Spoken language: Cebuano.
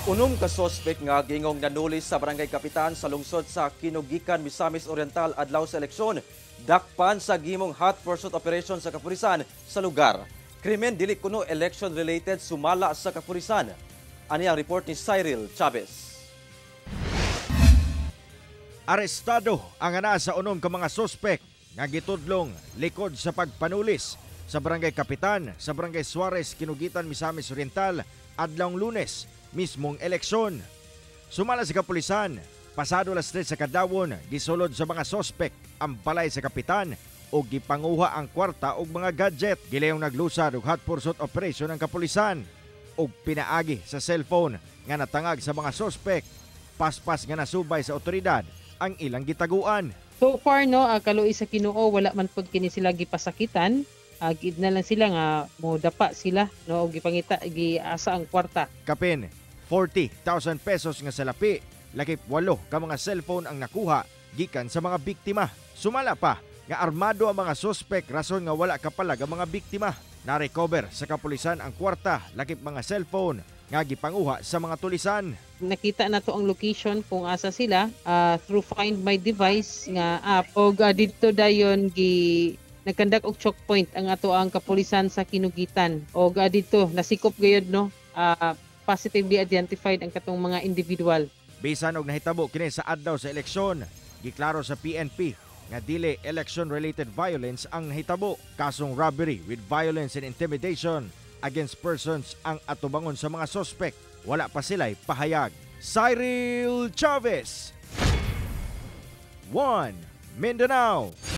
Unom ka sospek nga gingong nanuli sa Barangay Kapitan sa lungsod sa Kinoguican, Misamis Oriental adlaw sa eleksyon, dakpan sa gihimong hot pursuit operation sa kapulisan sa lugar. Krimen dili kuno election related, sumala sa kapulisan. Ani ang report ni Cyril Chavez. Arestado ang ana sa 6 ka mga sospek nga gitudlong likod sa pagpanulis sa Barangay Kapitan sa Barangay Suarez, Kinoguican, Misamis Oriental adlawng Lunes, mismong eleksyon. Sumala sa kapulisan, pasado alas 3 sa kadlawon, gisulod sa mga sospek ang balay sa kapitan ug gipanguha ang kwarta ug mga gadget. Gilayong naglusad og hot pursuit operation ang kapulisan ug pinaagi sa cellphone nga natangag sa mga sospek, paspas nga nasubay sa otoridad ang ilang gitaguan. So far, no, kaluoy sa Ginoo, wala man pud kini sila gipasakitan. Giid na lang sila nga modapa sila, no, og gipangita, giasa ang kwarta. Kapin 40,000 pesos nga salapi, lakip 8 ka mga cellphone ang nakuha gikan sa mga biktima. Sumala pa nga armado ang mga sospek, rason nga wala kapalag ang mga biktima. Na-recover sa kapulisan ang kwarta lakip mga cellphone nga gipanguha sa mga tulisan. Nakita na to ang location kung asa sila through Find My Device nga app og didto dayon gi nagkandak og choke point ang ato ang kapulisan sa Kinoguican og didto nasikop gayud, no, positively identified ang katong mga individual. Bisan og nahitabo kini sa adlaw sa eleksyon, giklaro sa PNP nga dili election-related violence ang nahitabo. Kasong robbery with violence and intimidation against persons ang atubangon sa mga sospek. Wala pa sila'y pahayag. Cyril Chavez, 1 Mindanao.